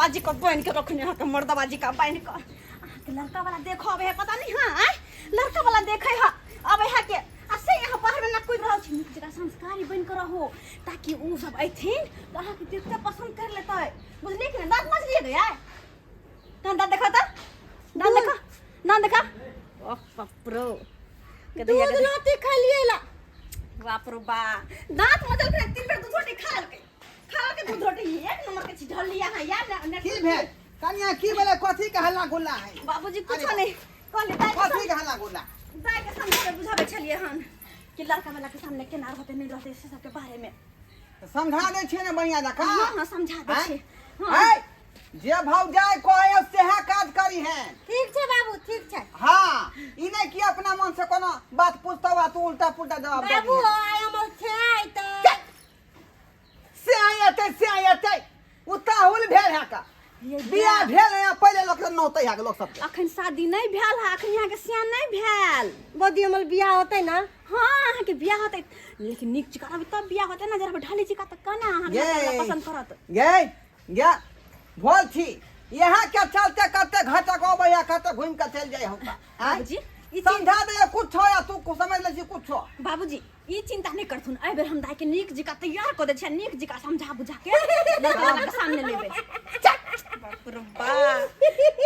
मर्दबाजी के बनि के रखने अहाँके मर्दबाजी का बनि के अहाँके लड़का वाला देखो अबै है पता नहीं हाँ आँय? लड़का वाला देखे है अबै है के आ से यहाँ बाहर में ना कूद रहल छी नीक जगह संस्कारी बनि के रहो ताकि ओ सब अयथिन तऽ अहाँके देखते पसंद कर लेतै बुझलियै कि नहि दाँत मजलियै गया दाँत दाँत देखा तऽ दाँत देखा दाँत देखा ओह बाप रो दूध रोटी खलिए ला बाप रो बा दाँत मजल के तीन बेर दूध रोटी खा लेलकै खा लेलकै दूध रोटी एक नंबर के चीज ढल लिया है यार ने की भेल कनिया की भेलै कथी के हल्ला गुल्ला है बाबूजी कुछ अरे नहीं कहली दाइ के कथी के हल्ला गुल्ला दाइ के समझाबै बुझाबै छलियै हन कि लड़का वाला के सामने केना रहतै नहीं रहतै से सबके बारे में समझा दै छियै ने बढ़िया जकाँ हाँ हाँ समझा दै आँय? छियै हाँ आँय? जे भौजाइ कहै सेहे काज करी है ठीक छै बाबू ठीक छै हाँ ई नहि कि अपना मन से कोनो बात पूछतौ आ तू उल्टा पुल्टा जवाब दे बाबू आइ हमर छै तऽ से एतै से एतै उताहुल भेल है का बियाह भेल है पहिले लोक सब नौतै है लोक सबके अखन शादी नहीं भेल है अखन यहाँ के सियान नहीं भेल बौदी हमर बियाह होतै ना हाँ अहाँ के बियाह होतै लेकिन नीक चिका रहबै तब बियाह होतै ना जरा ढाली चिका तऽ केना अहाँ के ये। पसंद करत गे गे भोल छी यहाँ के चलते कते घटक अबै है कते घूम के चलि जाइ होता बाबूजी ई चिंता समझा दे कुछ या तू समझ ले छी कुछ बाबूजी ई चिंता नहीं करथुन एहि बेर हम दाई के नीक जिका तैयार कऽ दै छियै नीक जिका समझा बुझा के लड़का वाला के सामने लेबै बाप रे बाप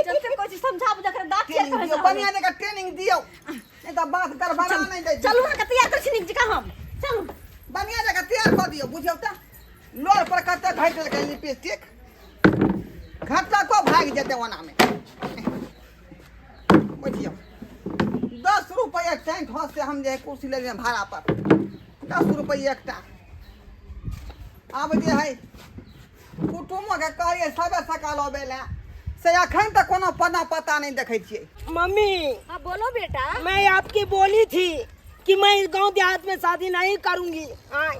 जते कोई चीज समझा बुझा के दाँत चेक ट्रेनिंग करै दियौ बढ़िया जगह ट्रेनिंग दियौ नहीं तऽ बात गड़बड़ा नहीं दै चलू अहाँके तैयार करै छी नीक जिका हम चलू बढ़िया जगह तैयार कऽ दियौ बुझियौ तऽ लोर पर कते घटि देलकै लिपस्टिक घटला को भागि जेतै ओना मे बुझियौ 10 रुपैआ टेंट हाउस से हम जे है कुर्सी लेलियै भाड़ा पर 10 रुपैआ एकटा। आब जे है कुटुमोके कहलियै सबे सकाल अबै लए, से अखन तक कोनो पना पता नहि देखै छियै। मम्मी। हाँ, बोलो बेटा। मैं आपकी बोली थी कि मैं इस गांव देहात में शादी नहीं करूंगी। हाँ,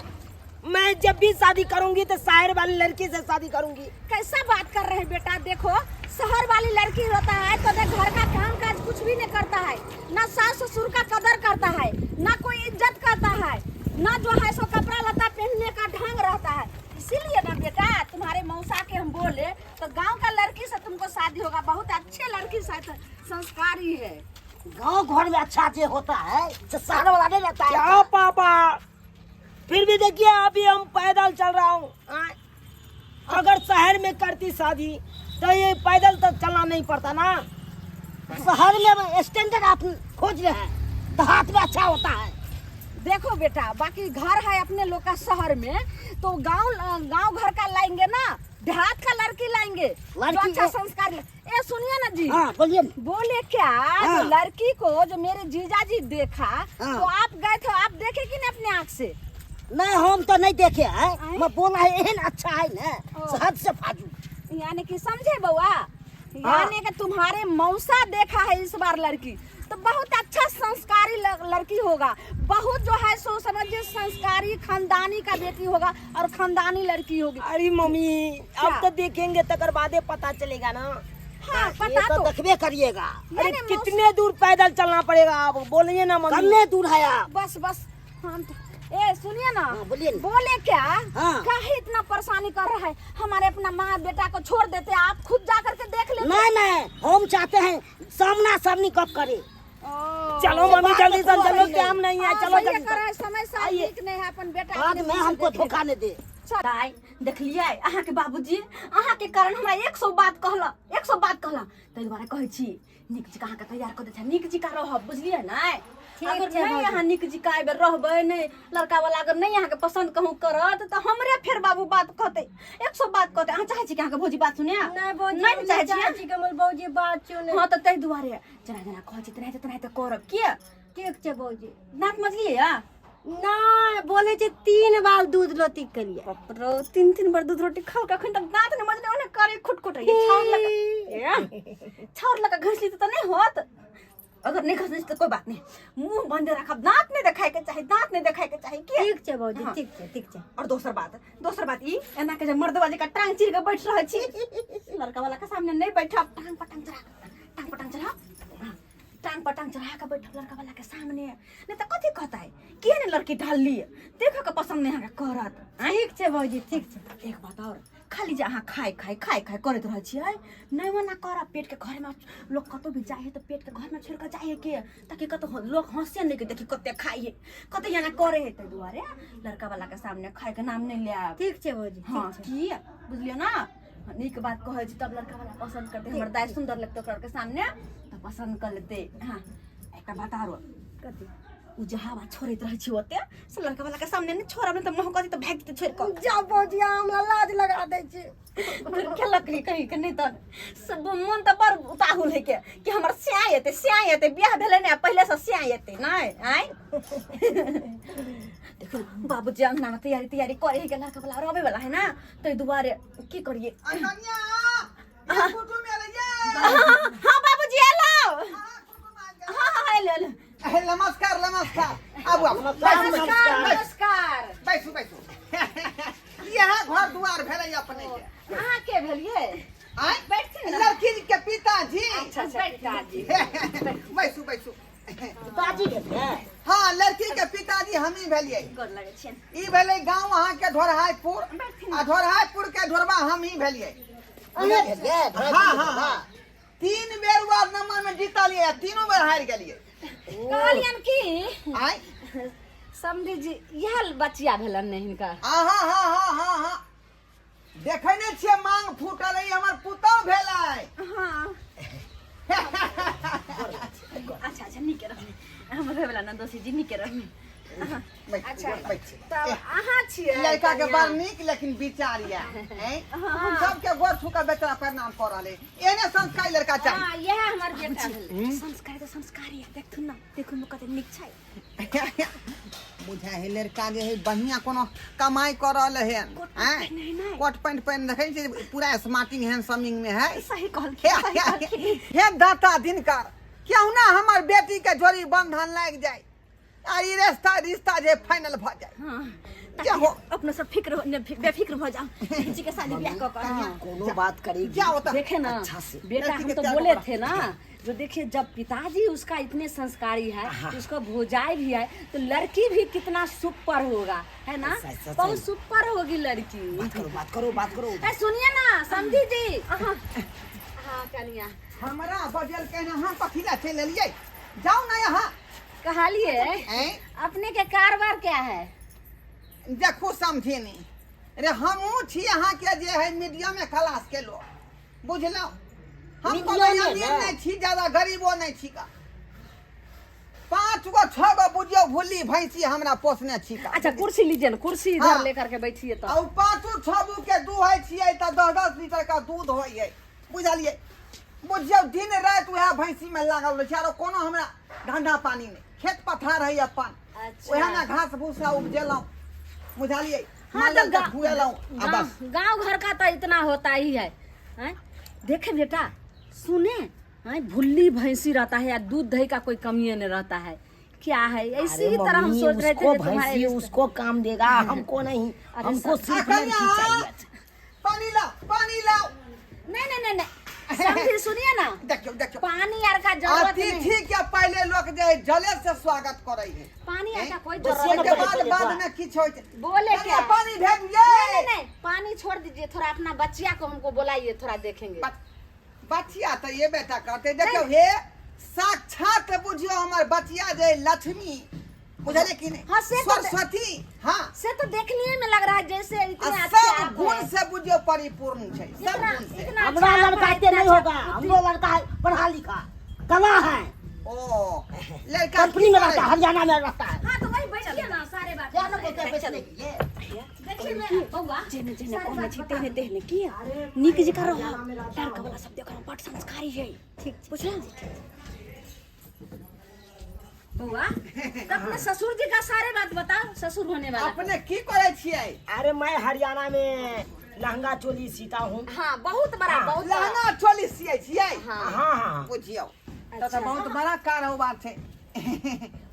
मैं जब भी शादी करूंगी तो शहर वाली लड़की से शादी करूंगी। कैसा बात कर रहे हैं बेटा? देखो, शहर वाली लड़की होता है तो ना घर का काम काज कुछ भी नहीं करता है, ना सास ससुर का कदर करता है, ना कोई इज्जत करता है, ना जो है सो कपड़ा लत्ता पहनने का ढंग रहता है। इसीलिए ना बेटा, तुम्हारे मौसा के हम बोले तो गांव का लड़की से तुमको शादी होगा, बहुत अच्छे लड़की से, संस्कारी है। गांव घर में अच्छा जे होता है तो शहर वाला नहीं रहता है। क्या पापा, फिर भी देखिए, अभी हम पैदल चल रहा हूँ। हाँ, अगर शहर में करती शादी तो ये पैदल तो चलना नहीं पड़ता ना। शहर में स्टैंडर्ड आप खोज रहे हैं, देहात में अच्छा होता है। देखो बेटा, बाकी घर है अपने लोग का शहर में तो गांव गांव घर का लाएंगे ना, देहात का लड़की लाएंगे जो लड़की अच्छा संस्कार ए, सुनिए ना जी। हाँ, बोलिए ना। बोले क्या, हाँ। जो लड़की को जो मेरे जीजा जी देखा, हाँ। तो आप गए थे, आप देखे कि नहीं अपने आँख से? नहीं, हम तो नहीं देखे हैं। आँय? मैं बोला है एहन अच्छा है ना, ओ। हद से फाजू। यानी कि समझे बउआ, यानी कि तुम्हारे मौसा देखा है इस बार लड़की तो बहुत अच्छा संस्कारी लड़की होगा, बहुत जो है सो समझिए संस्कारी खानदानी का बेटी होगा और खानदानी लड़की होगी। अरे मम्मी, क्या? अब तो देखेंगे तकर बादे पता चलेगा ना। हाँ, ये पता तो तो देखबे करिएगा। अरे, नहीं, मौसा- कितने दूर पैदल चलना पड़ेगा, आप बोलिए ना मम्मी। कन्ने दूर है आप? बस बस, हम तो ए, सुनिए ना। हाँ, बोलिए ना। बोले क्या, हाँ। काहे इतना परेशानी कर रहा है? हमारे अपना माँ बेटा को छोड़ देते, आप खुद जा करके देख लेते। नहीं नहीं, हम चाहते हैं सामना सामनी कब करे। ओ। चलो मम्मी, बाद जल्दी में से थोड़ा चलो, नहीं। टाइम नहीं है। हाँ, चलो सही जल्दी कर रहा है, समय साल आइए। ठीक नहीं है, अपन बेटा बाद अपने में मुंह से हमको देख लेगा। धोखा नहीं दे। दाइ, देखलियै अहाँके बाबूजी अहाँके कारण हमरा 100 बात कहला, 100 बात कहला। ताहि दुआरे कहै छी नीक जकाँ अहाँके तैयार कऽ दै छै, नीक जकाँ रहब, बुझलियै ने? ठीक अगर छै नहि भौजी। अहाँ नीक जकाँ एहि बेर रहबै नहि, लड़का वाला अगर नहि अहाँके पसंद कहूँ करत तऽ हमरे फेर बाबू बात कहतै, 100 बात कहतै। अहाँ चाहै छी कि अहाँके भौजी बात सुने? नहीं भौजी, नहि हम ने चाहै चाहै छियै? छी कि हमर भौजी बात सुने। हँ, तऽ ताहि दुआरे जेना जेना कहै छी तेनाहिते तेनाहिते करब किए। ठीक छै भौजी। नाक मजलियै या? नहीं, बोले छै 3 बार दूध रोटी के लिए। बाप रो, तीन तीन बार दूध रोटी खाओ, अखन तक दांत नहीं मजले, ओने करे खुट खुट है। छाउर लगा, ए, छाउर लगा घस ली तो नहीं होत। अगर नहीं घसली तो कोई बात नहीं, मुंह बंद रखब, दांत नहीं देखाए के चाही, दांत नहीं देखाए के चाही के। ठीक छै भौजी। हाँ। ठीक छै, ठीक छै। और दोसर बात, दोसर बात ई एना के जे मर्दबाजी का टांग चीर के बैठ रहल छी, लड़का वाला के सामने नहीं बैठब। टांग पर टांग चढ़ा, टांग पर टांग चढ़ा, हाँ, टांग पर टांग चढ़ा के बैठब लड़का वाला के सामने, नहीं तो कथी कहता है के ने लड़की ढाल ली, देखे के पसंद नहीं अहाँके करत। ठीक छै भौजी, ठीक छै। एक बात और, खाली जे अहाँ खाय खाय खाय खाय करैत रहै छियै नहि ओना करब पेटके घरमे लोक कतहु भी जाइ है तऽ पेटके घरमे छोड़ि कऽ जाइ है के ताकि कतहु लोक हँसे नहि कि देखी कते खाइ है कते एना करे है ताहि दुआरे लड़का वाला के सामने खायके नाम नहि लेब ठीक छै भौजी। हाँ की बुझलियै ना नीक बात कहै छी तब लड़का वाला पसंद करते हमर दाय सुंदर लगतै ओकरा के सामने तऽ पसंद कर लेतै। हाँ एकटा बात आरो। कथी? उ जे हवा छोड़ैत रहै छी ओते से लड़का वाला के सामने नहि छोड़ब नहि तऽ महकत तऽ भागि जेतै छोड़ि कऽ। जा भौजी अहाँ हमरा लाज लगा दै छी। खेलक नहीं कहीं के नहीं तऽ सब मन तऽ बड़ उताहुल है के कि हमर स्याय एतै स्याय एतै बियाह भेलै ने पहिले से स्याय एतै नहि आँय। देखो बाबूजी अंगना में तैयारी तैयारी करे है के लड़का वाला रहे वाला है ना ताहि दुआरे की करिए। कनिया ये कुटुम एलै ये। हाँ बाबूजी एलो। हाँ हाँ एलो एलो। नमस्कार नमस्कार आबू आबू नमस्कार नमस्कार। बैसू बैसू। यहाँ घर दुआर भेलै अपने के। अहाँ के भेलियै? आँय? बैठथिन ना। लड़की के पिताजी। अच्छा अच्छा पिताजी। बैसू बैसू। पिताजी भेलियै? हाँ लड़की के पिताजी हमही भेलियै। गोर लगै छियनि। ई भेलै गाँव अहाँ के ढोरहायपुर आ ढोरहायपुर के ढोरबा हमही भेलियै। अहाँ भेलियै? हाँ हाँ हाँ 3 बेर वार्ड नंबर में जीतलियै आ तीनों बेर हारि गेलियै। कहलियनि की आँय? समधी जी इएह बचिया भेलनि ने हिनका? हाँ हाँ हाँ हाँ हाँ देखै नहि छियै मांग फूटल है हमर पुतहु भेलै। हाँ अच्छा अच्छा नीके रहबै हमर होयवला नन्दोसी जी नीके रहबै। अच्छा तब अहाँ छियै लड़का के बड़ नीक लेकिन विचार या सबके गोर छू के बेचारा प्रणाम कर रहले एने संस्कारी लड़का चाही। हां इएह हमर बेटा भेलै। संस्कारी तऽ संस्कारी है देखथुन ना देखू में कते नीक छै। बुझा है लड़का जे है बढ़िया कोनो कमाई कर रहल है। कोट पैंट पहिने है नै? कोट पैंट पहिन देखै छै पूरा स्मार्टिंग हैंडसमिंग में है। सही कहलखिन, सही कहलखिन। हे दाता दिनकर क्यों ना हमर बेटी के जोड़ी बंधन लागि जाए आ ई रिश्ता रिश्ता जे फाइनल भ जाए। हां क्या हो? अपना सब फिक्र हो, ने बेफिक्र हो जाओ जी के शादी ब्याह क क। कोनो बात करेगी क्या होता? देखे ना अच्छा से। बेटा लड़की हम के तो त्याग बोले करा। थे ना जो देखिए जब पिताजी उसका इतने संस्कारी है तो उसका भोजाई भी है तो लड़की भी कितना सुपर होगा है ना। ऐसा, ऐसा, बहुत सही। सुपर होगी लड़की। बात करो बात करो बात करो। ए सुनिए ना समझी जी। हाँ कनिया हमरा बजल के ना हम कथी ला चलि एलियै जाउ ना यहाँ। कहलिए ऐं? अपने के कारोबार क्या है? देखू समझिनी रे हमहूँ छी अहाँ के जे है मीडियम क्लास के लोग बुझलहुँ। हम मीडियम कोनो में अमीर ना? नहीं छी ज्यादा गरीबो नहीं छी का 5 गो 6 गो बुझियौ भुल्ली भैंसी हमरा पोसने छी का। अच्छा कुर्सी लीजिए ना कुर्सी इधर हाँ। लेकर के बैठिए तो। आ 5 6 गो के दूहै छियै तऽ 10-10 लीटर का दूध होइ है बुझलियै। बुझियौ दिन राति वएह भैंसी में लागल रहै छै आरो कोनो हमरा धंधा पानी नहीं खेत पथार है अपन। अच्छा। वएह में घास भूसा उपजेलहुँ बुझलियै। हाँ तो माल के खुएलहुँ आ बस। गाँव घर का तो इतना होता ही है हैं? देखे बेटा सुने हैं भुल्ली भैंसी रहता है या दूध दही का कोई कमी नहीं रहता है क्या है ऐसी अरे ही तरह हम मम्मी, सोच रहे थे उसको जे तुम्हारे भैंसी रिश्ते- उसको काम देगा हमको नहीं। अरे हमको सब- सिर्फ कन्या, लड़की चाहिए। पानी लाओ पानी लाओ। नहीं नहीं नहीं नहीं समझी सुनिए ना। देखियो देखियो पानी यार का जरूरत नहीं। अतिथि के पहले लोग जे जले से स्वागत करे है। पानी यार का कोई बस जरूरत ये ना के नहीं। बाद पहले बाद थोड़ा। में किछ होय छै। बोले कन्या, क्या? पानी भेजिए। नहीं नहीं नहीं पानी छोड़ दीजिए थोड़ा अपना बच्चिया को हमको बुलाइए थोड़ा देखेंगे। बच्चिया तो ये बेटा कहते देखियो हे साक्षात बुझियो हमर बच्चिया जे लक्ष्मी बुझलिए कि नहीं? हाँ, से तो सरस्वती। हाँ से तो देखने में लग रहा है जैसे इतने आ अच्छे सब आप गुण हैं। से बुझियो परिपूर्ण छै सब इतना गुण से। इतना हमरा अच्छा आप लड़का हैं, एते इतना नहीं अच्छा होगा हमरो लड़का है पढ़ा लिखा कला है। ओ लड़का कंपनी में की रहता है करे? हरियाणा में रहता है। हाँ तो वही बैठिए ना सारे बात क्या ना बोलते हैं बैठने के लिए। देखिए मैं बउआ जेने जेने सारे कहने बात छी बता। तेहने तेहने की नीक जकाँ रह लड़का वाला सब देख बड़ संस्कारी है। ठीक बुझल? बउआ तो अपने ससुर जी का सारे बात बताओ ससुर होने वाला। अपने की करे छियै? अरे मैं हरियाणा में लहंगा चोली सीता हूँ। हाँ बहुत बड़ा बहुत बड़ा। लहंगा चोली सियै छियै? हाँ। हाँ हाँ बुझियौ तऽ तऽ बहुत बड़ा कारोबार छै।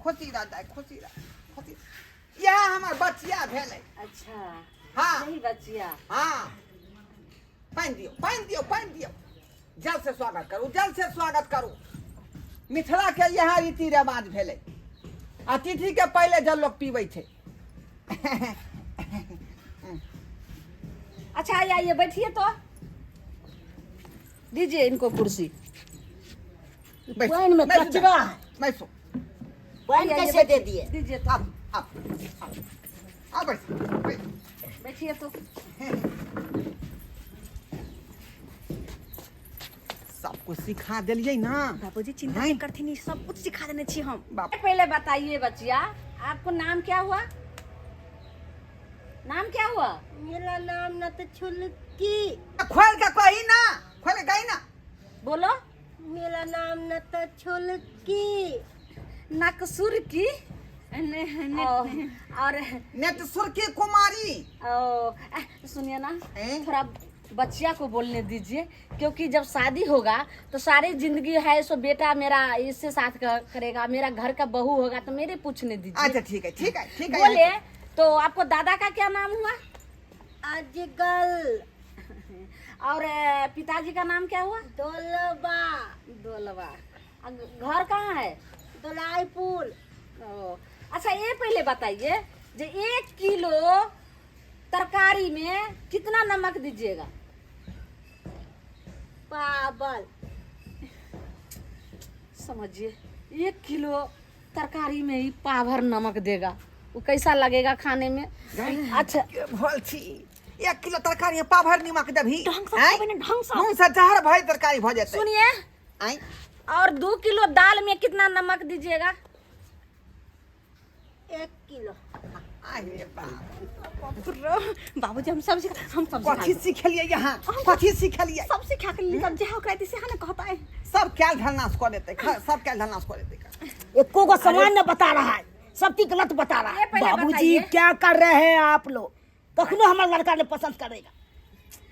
खुशी रह दाइ खुशी रह खुशी। इएह हमर बचिया भेलै। अच्छा हाँ। यही बचिया। हाँ पानि दियौ पानि दियौ पानि दियौ जल से स्वागत करू जल से स्वागत करू। मिथिला के इएह रीति रिवाज भेलै अतिथि के पहिले जल लोग पीबै छै। अच्छा आइए आइए बैठिए तो दीजिए इनको कुर्सी। बैठो, पानी में बैठो, कचरा है। बैठो। पानी आइए, कैसे दे बैठिए। दिए? दीजिए तो। आप आप आप आप बैठो, बैठो। बैठिए तो। सब कुछ सिखा देलियै ना। बाबूजी चिंता नहीं करथिन, ई सब कुछ सिखा देने छी हम। बाप। पहले बताइए बचिया, आपको नाम क्या हुआ? नाम क्या हुआ? मेरा नाम न तो छुलकी। खोल के कही ना, खोल के कही ना। बोलो। मेरा नाम न तो छुलकी। नकसुर की और नेट सुरकी कुमारी। ओ, सुनिए ना, ए? थोड़ा बच्चिया को बोलने दीजिए, क्योंकि जब शादी होगा तो सारी जिंदगी है सो बेटा मेरा इससे साथ करेगा, मेरा घर का बहू होगा तो मेरे पूछने दीजिए। अच्छा ठीक है, ठीक है, ठीक है। बोले तो आपको दादा का क्या नाम हुआ? अजगल। और पिताजी का नाम क्या हुआ? दोलबा। दोलबा। घर कहाँ है? दोलाईपुर। ओ, अच्छा ये पहले बताइए जो 1 किलो तरकारी में कितना नमक दीजिएगा? पावल। समझिए, 1 किलो तरकारी में ही पावर नमक देगा, वो कैसा लगेगा खाने में? अच्छा भोल छी, 1 किलो तरकारी में पाभर नमक देबही? ढंग से आँय? खाबै ने, ढंग से। नून से जहर भरी तरकारी भ जेतै। सुनिए। आँय? और 2 किलो दाल में कितना नमक दीजिएगा? 1 किलो। अरे बाप। बाबूजी हम सब सिखा, हम सब सिखा। कथी सिखेलियै यहाँ? कथी सिखेलियै? सब सिखा के लिए सब जे ओकरा से ना कहता है। सब कैल धरनाश कऽ देतै, सब कैल धरनाश कऽ देतै। एको गो सामान न बता रहा है, सब चीज गलत बता रहा है। ये पहले बाबूजी बताइए। क्या कर रहे हैं आप लोग? कखनो हमारा लड़का ने पसंद करेगा?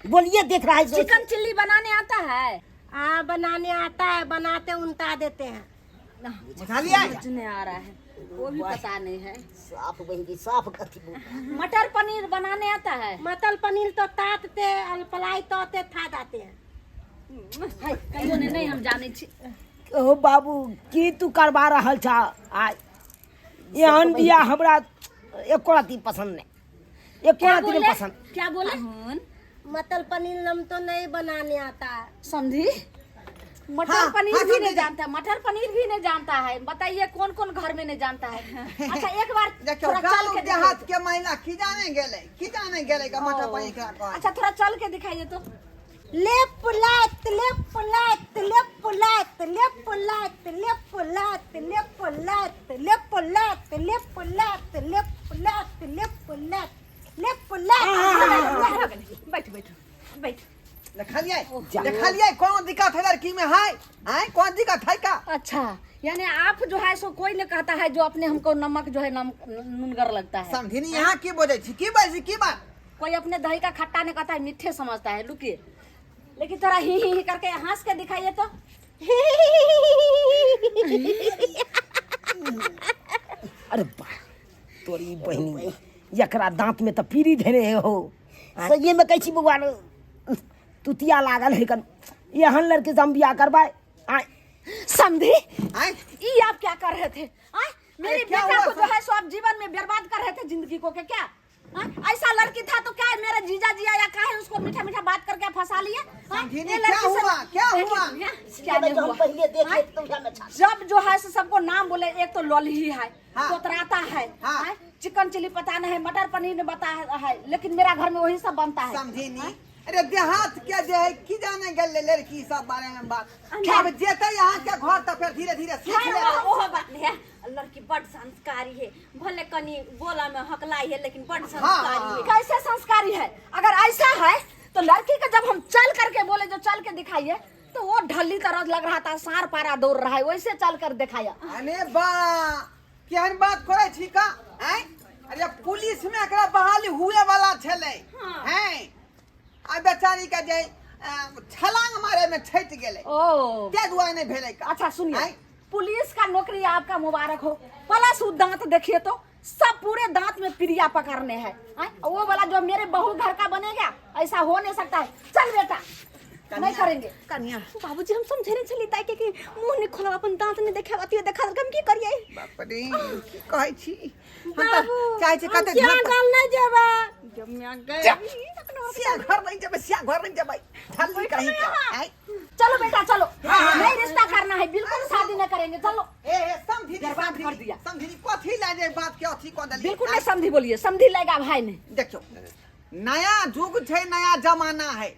बोलिए, देख रहा है जो- चिकन चिल्ली बनाने आता है? हाँ बनाने आता है, बनाते उनता देते हैं। बुझलियै? समझ नहीं आ रहा है, वो भी पता नहीं है। साफ बहिनी, साफ कथी बोल। मटर पनीर बनाने आता है? मटर पनीर तो तातते और पलाई तोते था जाते हैं। हाय, कहियो ने नहीं हम जाने छी। ओ बाबू, की तू करवा रहल छा? आय एहन बियाह हमरा एको रत्ती पसंद नहीं, एको क्या रत्ती नहीं बोले? पसंद। क्या बोले? मटर पनीर हम तो नहीं बनाने आता है। समझी? मटर हाँ, पनीर हाँ, भी नहीं समझी। जानता, मटर पनीर भी नहीं जानता है। बताइए कौन कौन घर में नहीं जानता है? अच्छा एक बार देखियौ, थोड़ा चल गाँव के देहात दिखाइए। के महिला की जाने गेलै, की जाने गेलै का मटर ओ, पनीर केना कहै। अच्छा थोड़ा चल के दिखाइए तो। लेप लात लेप लात लेप लात लेप लात लेप लात लेप लात लेप लात लेप लात लेप लात लेप लात लेप लात। बैठ बैठ बैठ। देखलियै, देखलियै कोनो दिक्कत है लड़की में? है आँय, कोन दिक्कत है का? अच्छा यानी आप जो है सो कोई नहीं कहता है जो अपने हमको नमक जो है नमक नुनगर लगता है। समझिनी यहाँ की बोलै छी, की बोलै छी, की बात? कोई अपने दही का खट्टा नहीं कहता है, मीठे समझता है। रुकिए, लेकिन थोड़ा ही ही ही करके हंस के दिखाइए तो। अरे बा तोरी बहिनी, एकरा दांत में तो पीरी धेने हो। सही में कहै छी बौआ, तुतिया लागल है कन। एहन लड़की से हम बियाह करबाय? आय समझी? आँय? ये आप क्या कर रहे थे? आय? मेरे अरे क्या बेटा हुआ को जो है सो आप जीवन में बर्बाद कर रहे थे जिंदगी को के क्या? हाँ? ऐसा लड़की था तो क्या है, मेरा जीजा जी आया, काहे उसको मीठा मीठा बात करके फंसा लिए? हाँ? समझी ये नहीं, लड़की क्या से- हुआ, क्या देखिए, हुआ? भैया, क्या नहीं हम हुआ? पहले देख हाँ? लेते तो उठा में छा। जब जो है सो सबको नाम बोले, एक तो लॉली है, हाँ। तोतराता है, हाँ। हाँ? चिकन चिली पता नहीं है, मटर पनीर नहीं पता है, लेकिन मेरा घर में वही सब बनता है। समझी नहीं, अरे देहात के जे है की जाने गेलै लड़की सब बारे में बात। अब जेतै यहाँ के घर तऽ फेर धीरे धीरे सीख है, लेतै। ओहो बात नहीं है, लड़की बड़ संस्कारी है, भले कनी बोला में हकलाई है लेकिन बड़ संस्कारी है। कैसे संस्कारी है? अगर ऐसा है तो लड़की का जब हम चल करके बोले जो चल के दिखाइए तो वो ढल्ली तरह लग रहा था, सार पारा दौड़ रहा है, वैसे चल कर दिखाया। अरे बा केहन बात करै छी का? आँय? अरे पुलिस में एकरा बहाली हुए वाला छलै। हैं, आ बेचारी के जे छलांग मारे में छटि गेलै, ओ ते दुआरे नहि भेलै का। अच्छा सुनिए, आँय? पुलिस का नौकरी आपका मुबारक हो, प्लस वो दांत देखिए तो सब पूरे दांत में प्रिया पकड़ने हैं। आँय? वो वाला जो मेरे बहू घर का बनेगा ऐसा हो नहीं सकता है। चल बेटा। नहीं करेंगे। कनिया बाबूजी हम समझे नहीं छली ताई के कि मुंह नहीं खोलब, अपन दांत नहीं देखाब, अतियो देखा देलक, हम की करिए? बाप रे, की कहै छी? हम तऽ चाहै छी कते क्या झप गल नहीं जेबा। जा। सिया घर नहीं जेबै, सिया घर नहीं जेबै, ठल्ली कहीं के आइ। चलो बेटा चलो, नहीं रिश्ता करना है, बिल्कुल शादी न करेंगे, चलो। ए ए समझी बर्बाद कर दिया। समझी कथी ला जे बात के अथी कऽ देली? बिल्कुल नहीं समझी, बोलिए समझी लेगा भाई ने। देखियो, नया युग छै, नया जमाना है।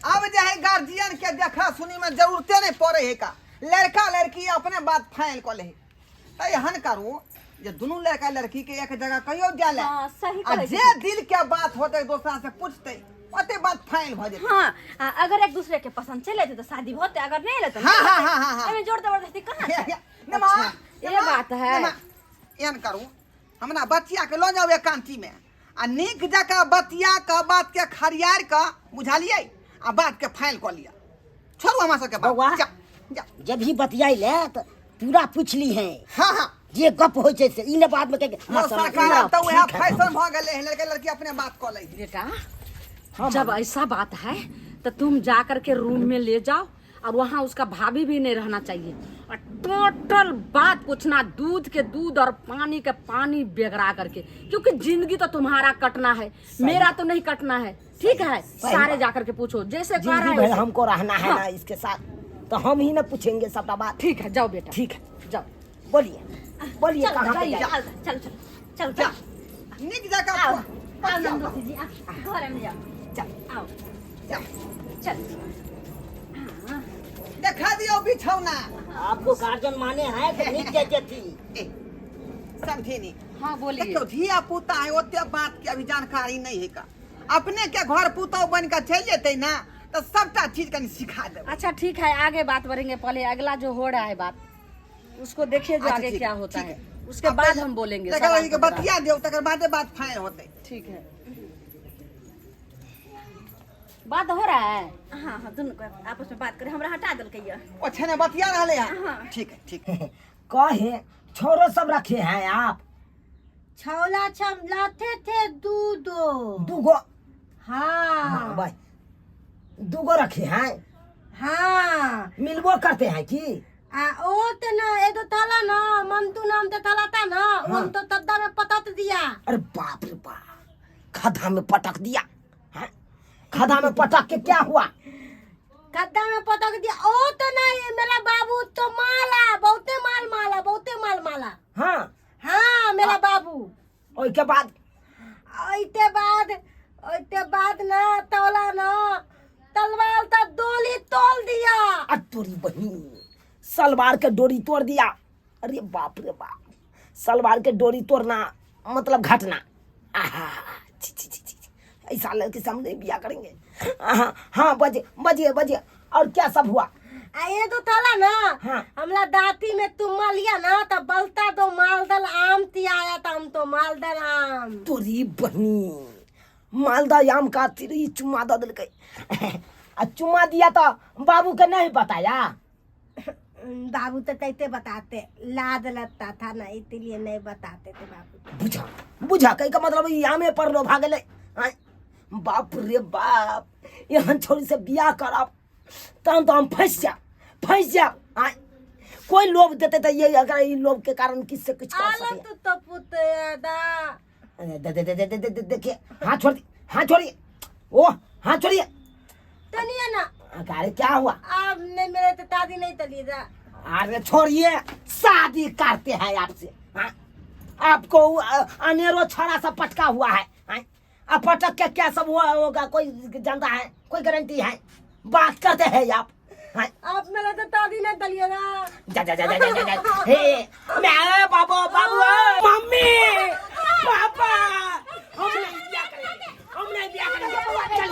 अब जे है गार्जियन के देखा सुनी में जरूरते नहीं पड़े है का, लड़का लड़की अपने बात फाइल कऽ ले है। तऽ एहन करू जे दुनू लड़का लड़की के एक जगह कहियो जाय ले। हाँ, सही आ कहै जे छी। दिल के बात होते दोसरा से पूछते, ओते बात फाइल भऽ जेतै। हाँ, आ, अगर एक दूसरे के पसंद चले तो शादी होते, अगर नहीं लेते हाँ, हाँ, हाँ, हाँ, हाँ। एमे जोर जबरदस्ती कहाँ छै? नमा, अच्छा, ये बात है। नमा, एहन करू, हमरा बचिया के लऽ जाउ एकांती में आ नीक जकाँ बतिया के बात के खरियार के बुझलियै आ बात के फाइल कऽ लिअ। छोड़ू हमरा सबके बात। बौआ। जा जा। जब ही बतियाई ले तो पूरा पूछ ली है। हाँ हाँ। जे गप होइ छै से ई ने बाद में कह के ओ सरकार अब तऽ वएह फैशन भऽ गेलै है, लड़का लड़की अपने बात कऽ लै है। बेटा, जब ऐसा बात है तो तुम जा करके रूम में ले जाओ और वहाँ उसका भाभी भी नहीं रहना चाहिए और टोटल बात पूछना, दूध के दूध और पानी के पानी बेगरा करके, क्योंकि जिंदगी तो तुम्हारा कटना है, मेरा तो नहीं कटना है, ठीक है? सारे जा करके पूछो जैसे कह रहा जिंदगी है भर वैसे। हमको रहना है हाँ। ना इसके साथ, तो हम ही ना पूछेंगे सबटा बात। ठीक है, जाओ बेटा। ठीक है, जाओ। बोलिए बोलिए, चलो, कहाँ पे जाइए, जाए? चलो चलो चलो जा चलो। नीक जकाँ आओ आओ नंदोसी जी, आओ घर में जाओ, जा। आओ जा। चल। देखा दियो बिछौना। आपको गार्जियन माने हैं तो नीक जाते थी। ए, समझी नहीं? हाँ बोलिए। देखियो धिया पुता है, ओते बात के अभी जानकारी नहीं है का, अपने के घर पुतौ बन के चलि जेतै ना तो सबटा चीज कनी सिखा देबै। अच्छा ठीक है, आगे बात बढ़ेंगे, पहले अगला जो हो रहा है बात उसको देखिए जो अच्छा, आगे ठीक, क्या होता ठीक है, है। उसके अब बाद पहले हम बोलेंगे। तकर सवाल बाद के जवाब। बतिया दियौ, तकर बादे बात फाइनल होतै। ठीक है, बात हो रहा है। हाँ हाँ, दोनों को आपस में बात करे, हमरा हटा देलकै ये। ओ छने बतिया रहले है। हाँ। ठीक है ठीक है। कहे छोरो सब रखे हैं आप? छौला छम लाते थे दू दो। दूगो? हाँ। हाँ, भाई दूगो रखे हैं। हाँ। मिलबो करते हैं की? आ ओ ते ना एदो थाला ना मंतू नाम ते थाला था ना। हाँ। हम तो तद्दा में पटक दिया। अरे बाप रे बाप, खद्दा में पटक दिया? हाँ? खद्दा में पटक के क्या हुआ? खद्दा में पटक दिया। ओ तो ना ये मेरा बाबू तो माला बहुते माल माला बहुते माल माला। हाँ। हाँ मेरा बाबू। ओई के बाद? ओइते बाद, ओइते बाद ना तौला ना तलवार ता डोली तोड़ दिया। आ तोरी बहिन सलवार के डोरी तोड़ दिया। अरे बाप रे बाप, सलवार के डोरी तोड़ना मतलब घटना। आहा, छी छी छी छी, ऐसा लड़के से हम नहीं बियाह करेंगे। हाँ हाँ, बजे बजे बजे। और क्या सब हुआ? आ ये तो थाला ना। हाँ। हमला दाती में तुम लिया ना तो बलता दो मालदल आम ती आया था, हम तो मालदल आम। तोरी बहनी मालदा आम का तिरी चुम्मा दे दिलकै। आ चुम्मा दिया तो बाबू के नहीं बताया? बाबू तो तैते बताते, लाद लगता था ना इसलिए नहीं बताते थे बाबू। बुझा बुझा कहीं का मतलब ई आमे पर लोभा गेलै। आँय, बाप रे बाप, एहन छोरी से बियाह करब तहन तो हम फंसि जायब, फंसि जायब। आँय, कोई लोभ देते तो ये अगर ई लोभ के कारण किससे कुछ कर आलम सके। तू तो पुत दा। अरे, दे, दे, दे, दे, दे, दे, दे, देखिए हाथ छोड़ दी, हाथ छोड़िए, ओ हाथ छोड़िए। तो नहीं है ना। अरे क्या हुआ? आप नहीं मेरे तो दादी नहीं तली जा। अरे छोड़िए, शादी करते हैं आपसे। हाँ? आपको अनेरो छड़ा सा पटका हुआ है। हाँ? अब पटक के क्या सब हुआ होगा कोई जानता है? कोई गारंटी है? बात करते हैं आप। हाँ? आप मेरा तो दादी नहीं तली ना। जा जा जा जा जा, जा, जा। हे मैं बाबू बाबू मम्मी पापा हम नहीं बियाह करेंगे, हम नहीं बियाह करेंगे। चल,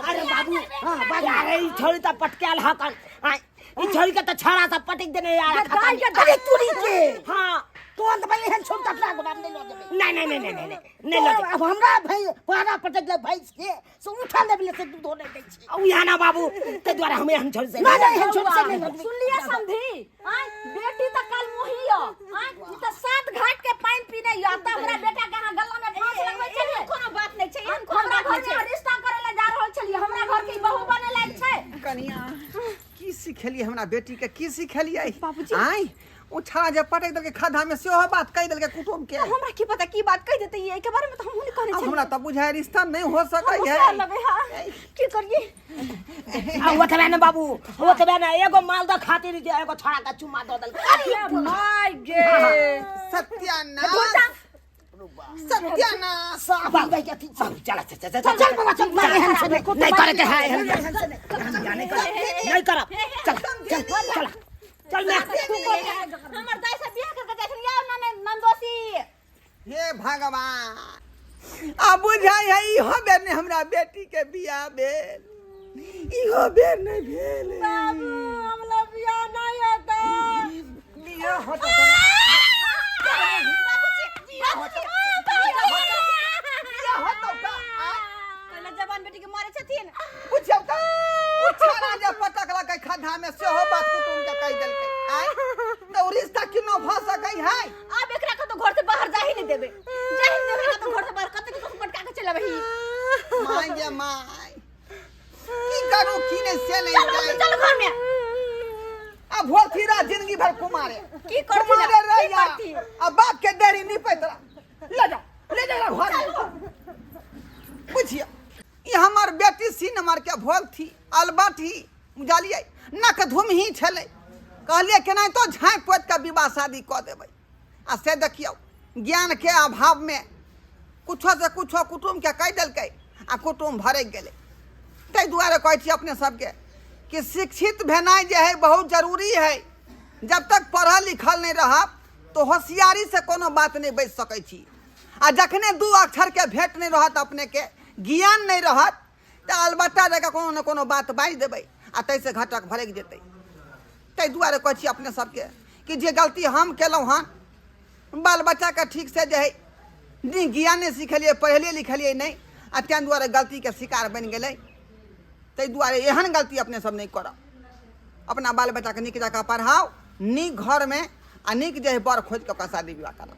अरे बाबू, हाँ, बाबू, अरे ई छोरी त पटके आल हकन। आय, ई छोरी के त छड़ा सा पटक देने यार। अरे तुरी के। हाँ, तोर त भाई एहन छोट टपला गोदाम नहीं लऽ जेबै। नहीं, नहीं, नहीं, नहीं, नहीं, नहीं, नहीं लऽ जेबै। अब हमरा भाई पारा पटक ले भैंस के से उठा लेबे से दूध नहीं दै छी। औ यहाँ ना बाबू, ते द्वारा हम एहन छोरी से नहीं, नहीं, एहन छोरी से नहीं लऽ। सुन लिया समधी, आय बेटी त कल मोही यो, आय ई त सात घाट के पानी पीने यो, त हमरा बेटा के अहाँ गला में फांस लगबै छै। एहन कोनो बात नहीं छै, एहन कोनो बात नहीं छै। रिश्ता करे ले जा रहल छै। छलियै हमरा घर के ई बहू बने लायक छै। कनिया, की सिखेलियै हमरा बेटी के, की सिखेलियै? बाबूजी। आय ओ छड़ा जे पटक देलकै खद्धा में, सेहो बात कहि देलकै कुटुम के। हमरा की पता की बात कहि देतै, एहि के बारे में तऽ हमहूँ नहि कहने अब छलियै। हमरा तऽ बुझाय रिश्ता नहि हो सकै है। होशियार लगै है, की करियै? आ ओतबे ने बाबू, ओतबे ने, एगो मालदह खातिर जे एगो छोड़ा के चुम्मा दऽ देलकै। अरे my गे। सत्यानाश, सत्यानाश। साफ आ गई अथी सब। चल चल चल चल चल बाबा, चल। नहीं, एहन से नहीं, नहीं करे के है, एहन एहन से नहीं, एहन बियाह नहीं करे, नहीं करब। चल चल चल चल मैं हमर दाई से बियाह करके जाइ छलियै या ननदोसी। हे भगवान, आ बुझाइ है इहो बेर नहि हमरा बेटी के बियाह भेल, इहो बेर नहि भेल। बाबू, हमरा बियाह नहीं होता। बियाह होतौ तोरा। बाबूजी, बाबूजी, बियाह होतौ का? आँय? पहिले जवान बेटी के मारे छथिन। बुझियौ तऽ ओ छाड़ा जे पटकलकै खद्धा में, सेहो बात कुटुम के कहि देलकै। आँय, तऽ ओ रिश्ता किनो भऽ सकै है? आब एकरा कतौ घर से बाहर जाही नहीं देबे, जाही नहीं देबे कतौ घर से बाहर। कते कतौ पटका के चल अबही। My गे my, की करू की नहि से नहि चलो जाय। चल घर में। आ भोथी रह जिंदगी भर कुमारे। की करथिन? कुमारे रह की जा। करथिन? आ बाप के देरी नहीं पैतरा, ले जाओ, ले जाओ घर में। बुझिए, ई हमर बेटी सीन नंबर के भोल थी अलबट ही, बुझलियै? नक धुम ही छलै। कहलियै केनाहितो झाँपि पोति कऽ विवाह शादी कऽ देबै, आ से देखियौ, ज्ञान के अभाव में कुछो से कुछो कुटुम्ब के कहि देलकै आ कुटुम्ब भरकि गेलै। ताहि दुआरे कहै छी अपने सबके कि शिक्षित भेनाइ जे है बहुत जरूरी है। जब तक पढ़ल लिखल नहि रहब तो होशियारी से कोनो बात नहि बाजि सकै छी, आ जखने दू अक्षर के भेंट नहि रहत, अपने के ज्ञान नहि रहत, तऽ अलबत्ता जकाँ कोनो ने कोनो बात बाजि देबै आ ताहिसँ घटक भरकि जेतै। ताहि दुआरे कहै छी अपने सबके कि जे गलती हम केलहुँ हन, बाल बच्चाके ठीक से जे है नीक ज्ञान नहि सिखेलियै, पढ़ेलियै लिखेलियै नहि, आ ताहि दुआरे गलतीके शिकार बनि गेलै। ताहि दुआरे एहन गलती अपने सब नहि करब। अपना बाल बच्चाके नीक जकाँ पढ़ाउ, नीक घरमे आ नीक जे है बर खोजि कऽ ओकरा शादी विवाह करब।